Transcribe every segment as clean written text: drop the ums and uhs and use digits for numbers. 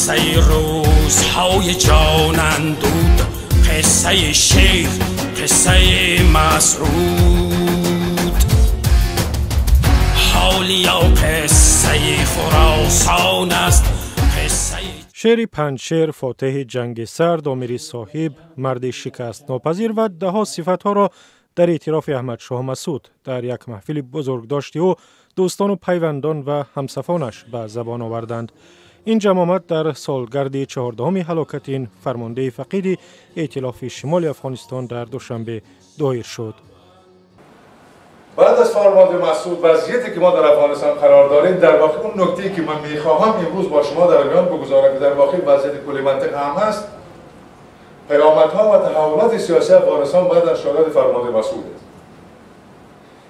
Қиссаи рӯзҳои ҷонандуд, қиссаи шер, қиссаи Масъуд. Ҳолиё қиссаи Хуросон аст, қиссаи Шери Панҷшер, фотеҳи ҷанги сард, омири соҳиб, марди шикастнопазир ва даҳо сифатҳоро дар эътирофи Аҳмадшоҳ Масъуд дар як маҳфили бузургдошти ӯ дӯстону пайвандон ва ҳамсафонаш ба забон оварданд. Ин ҷамъомад дар солгарди 14-уми ҳалокати ин фармондеҳи фақиди эътилофи шимоли Афғонистон дар Душанбе доир шуд. بعد از فرمانده مسعود وضعیتی که ما در افغانستان قرار داریم، در واقع اون نکته‌ای که من میخواهم امروز با شما در میان بگذارم که در واقع وضعیت کلی منطقه هم هست، پیامدها و تحولات سیاسی افغانستان بعد از شهادت فرمانده مسعود است.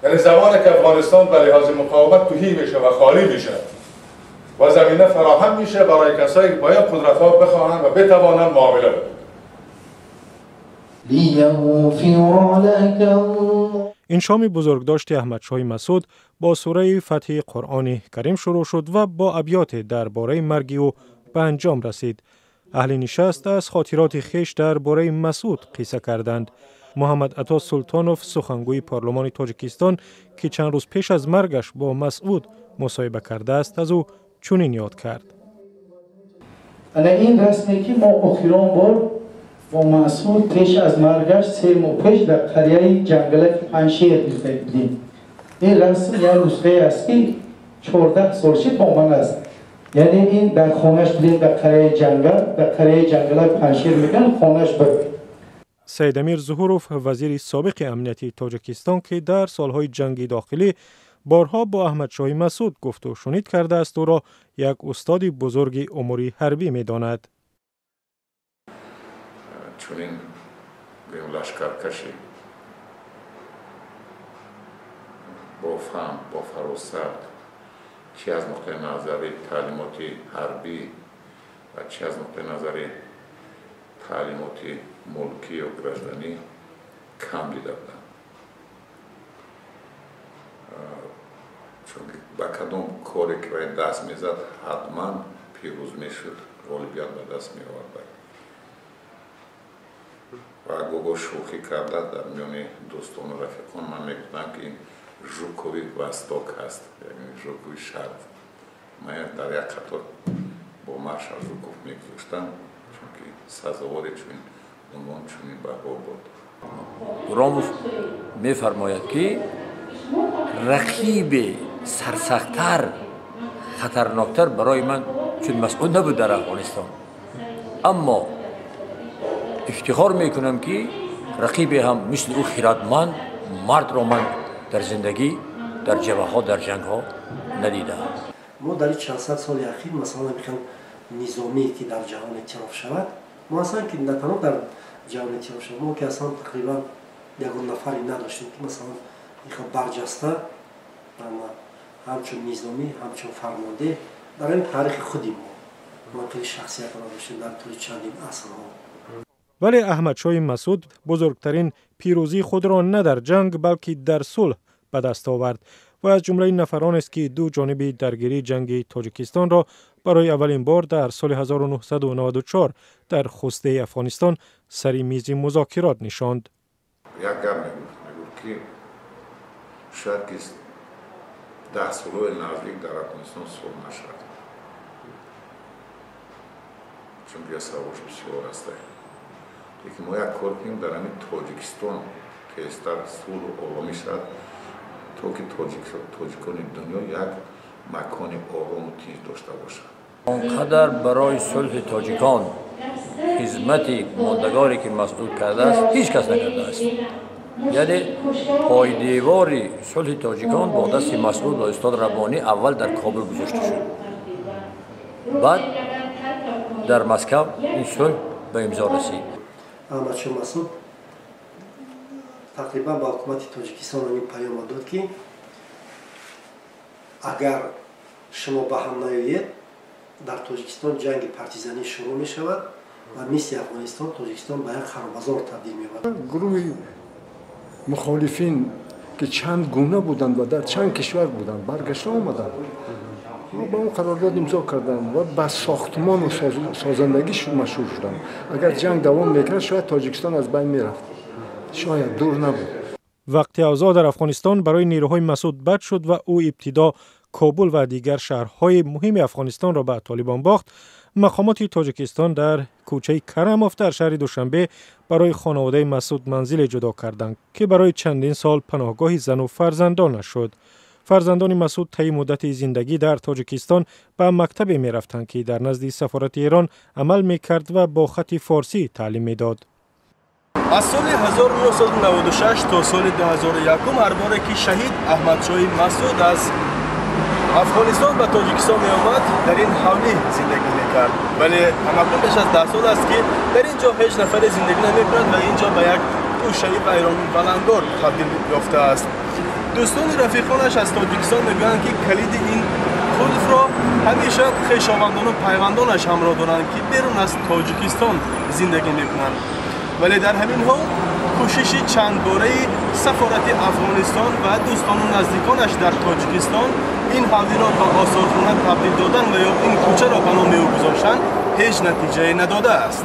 یعنی زمانی که افغانستان به لحاظ مقاومت تهی میشه و خالی میشه و زمینه فراهم میشه برای کسایی که باید قدرت‌ها بخواهند و بتوانند معامله بکنند. Ин шоми бузургдошти Аҳмадшоҳи Масъуд бо сураи фатҳи Қуръони Карим шурӯъ шуд ва бо абёте дар бораи марги ӯ ба анҷом расид. Аҳли нишаст аз хотироти хеш дар бораи Масъуд қисса карданд. Муҳаммад Ато Султонов, сухангӯи парлумони Тоҷикистон, ки чанд рӯз пеш аз маргаш бо Масъуд мусоҳиба кардааст, аз ӯ чунин ёд кард. Ана ин расме ки мо охирон бор бо Масъуд пеш аз маргаш 3 моҳ пеш дар қарияи ҷангалаки Панҷшер гирифта будем. Ин расм як нусхае аст ки 14 сол шид бо ман аст. Яъне ин дар хонаш будем, дар қарияи ҷангал, дар қарияи ҷангалаки Панҷшер мегӯянд, хонаш буд. Саидамир Зуҳуров, вазири собиқи амнияти Тоҷикистон, ки дар солҳои ҷанги дохилӣ борҳо бо Аҳмадшоҳи Масъуд гуфту шунид кардааст, ӯро як устоди бузурги умури ҳарбӣ медонад. Чунин лашкаркашӣ бо фаҳм, бо фаросат, чи аз нуқтаи назари таълимоти ҳарбӣ ва чи аз нуқтаи назари таълимоти мулкӣ ё гражданӣ кам дида будам. Чунки ба кадом коре ки вай даст мезад, ҳатман пирӯз мешуд, ғолибият ба даст меовард. Ва гого шӯхӣ карда дар миёни дӯстону рафиқон ман мегуфтам, ки ин Жукови Восток ҳаст, яъне Жукови Шарқ. Ман дар як қатор бо маршал Жуков мегузоштам, чунки сазовори чунин унвон, чунин баҳо буд. Громов мефармояд, ки рақиби сарсахттар, хатарноктар барои ман чун Масъуд набуд дар Афғонистон, аммо ифтихор мекунам, ки рақибе ҳам мисли ӯ хирадманд мардро ман дар зиндагӣ, дар ҷабҳаҳо, дар ҷангҳо надидаам. Мо дар чанд сад соли ахир, масалан, михел низомие ки дар ҷаҳон эътироф шавад, мо аслан ки на танҳо дар ҷаҳон эътироф шавад, мо ки аслан тақрибан ягон нафаре надоштем, ки масалан ихел барҷаста ҳамчун низомӣ, ҳамчун фармондеҳ дар ин таърихи худи мо хеле шахсиятро надоштем дар тӯли чандин асрҳо. Вале Аҳмадшоҳи Масъуд бузургтарин пирӯзии худро на дар ҷанг, балки дар сулҳ ба даст овард ва аз ҷумлаи нафаронест, ки ду ҷониби даргирии ҷанги Тоҷикистонро барои аввалин бор дар соли 1994 дар хустаи Афғонистон сари мизи музокирот нишонд. Як гап мегуфт, мегуфт, ки шояд ки 10 солҳои наздик дар Афғонистон сулҳ нашавад, чунки савош бисёр аст. Лекин мо як кор кунем, дар ҳамин Тоҷикистон тезтар сулҳу оромӣ шавад, то ки тоҷикони дунё як макони орому тинҷ дошта бошанд. Он қадар барои сулҳи тоҷикон хизмати мондагоре ки Масъуд кардааст, ҳеҷ кас накардааст. Яъне пойдевори сулҳи тоҷикон бо дасти Масъуд ва устод Раббонӣ аввал дар Кобул гузошта шуд, баъд дар Москав ин сулҳ ба имзо расид. Аҳмадшоҳ Масъуд тақрибан ба ҳукумати Тоҷикистон ҳамин паёмро дод, ки агар шумо ба ҳам наёед, дар Тоҷикистон ҷанги партизанӣ шурӯъ мешавад ва мисли Афғонистон Тоҷикистон ба як харобазор табдил меёбад. Гурӯҳи мухолифин ки чанд гуна буданд ва дар чанд кишвар буданд, баргашта омаданд. Ба он қарордод имзо карданд ва ба сохтмону созандагӣ машҳур шуданд. Агар ҷанг давом мекард, шояд Тоҷикистон аз байн мерафт, шояд дур набуд. Вақти авзоъ дар Афғонистон барои нерӯҳои Масъуд бад шуд ва ӯ ибтидо Кобул ва дигар шаҳрҳои муҳими Афғонистонро ба Толибон бохт. Мақомоти Тоҷикистон дар кӯчаи Карамов дар шаҳри Душанбе барои хонаводаи Масъуд манзиле ҷудо карданд, ки барои чандин сол паноҳгоҳи зану фарзандонаш шуд. Фарзандони Масъуд таи муддати зиндагӣ дар Тоҷикистон ба мактабе мерафтанд, ки дар назди сафорати Эрон амал мекард ва бо хати форсӣ таълим медод. Аз соли 1996 то соли 2001 ҳар боре ки шаҳид Аҳмадшоҳи Масъуд аз Афғонистон ба Тоҷикистон меомад, дар ин ҳавлӣ зиндагӣ мекард. Вале ҳамакнун беш аз 10 сол аст, ки дар ин ҷо ҳеҷ нафаре зиндагӣ намекунад ва ин ҷо ба як гӯшаи вайрону валангор табдил ёфтааст. Дӯстони рафиқонаш аз Тоҷикистон мегӯянд, ки калиди ин қулфро ҳамеша хешовандону пайвандонаш ҳамроҳ доранд, ки берун аз Тоҷикистон зиндагӣ мекунанд. Вале дар ҳамин ҳол кӯшиши чандбораи сафорати Афғонистон ва дӯстону наздиконаш дар Тоҷикистон ин ҳавлиро ба осорхона табдил додан ва ё ин кӯчаро ба номи ӯ гузоштан ҳеҷ натиҷае надодааст.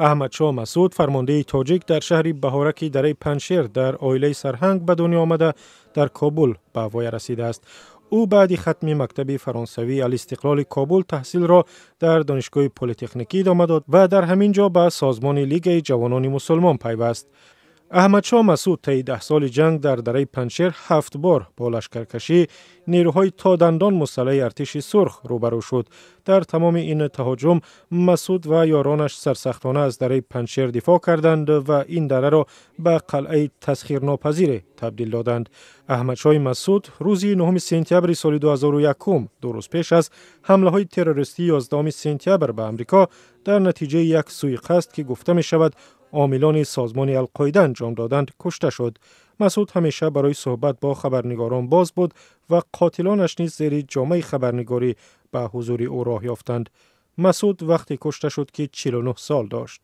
Аҳмадшоҳ Масъуд, фармондеҳи тоҷик, дар шаҳри Баҳораки дараи Панҷшер дар оилаи сарҳанг ба дунё омада, дар Кобул ба воя расидааст. Ӯ баъди хатми мактаби фаронсавии Алистиқлоли Кобул таҳсилро дар Донишгоҳи Политехникӣ идома дод ва дар ҳамин ҷо ба созмони Лигаи ҷавонони мусулмон пайваст. Аҳмадшоҳ Масъуд таи 10 соли ҷанг дар дараи Панҷшер 7 бор бо лашкаркашӣ нерӯҳои то дандон мусаллаҳи артиши сурх рӯбарӯ шуд. Дар тамоми ин таҳоҷум Масъуд ва ёронаш сарсахтона аз дараи Панҷшер дифоъ карданд ва ин дараро ба қалъаи тасхирнопазире табдил доданд. Аҳмадшоҳи Масъуд рӯзи 9 сентябри соли 2001, 2 рӯз пеш аз ҳамлаҳои террористии 11 сентябр ба Амрико, дар натиҷаи як суиқасд, ки гуфта мешавад омилони созмони Алқоида анҷом доданд, кушта шуд. Масъуд ҳамеша барои суҳбат бо хабарнигорон боз буд ва қотилонаш низ зери ҷомаи хабарнигорӣ ба ҳузури ӯ роҳ ёфтанд. Масъуд вақте кушта шуд, ки 49 сол дошт.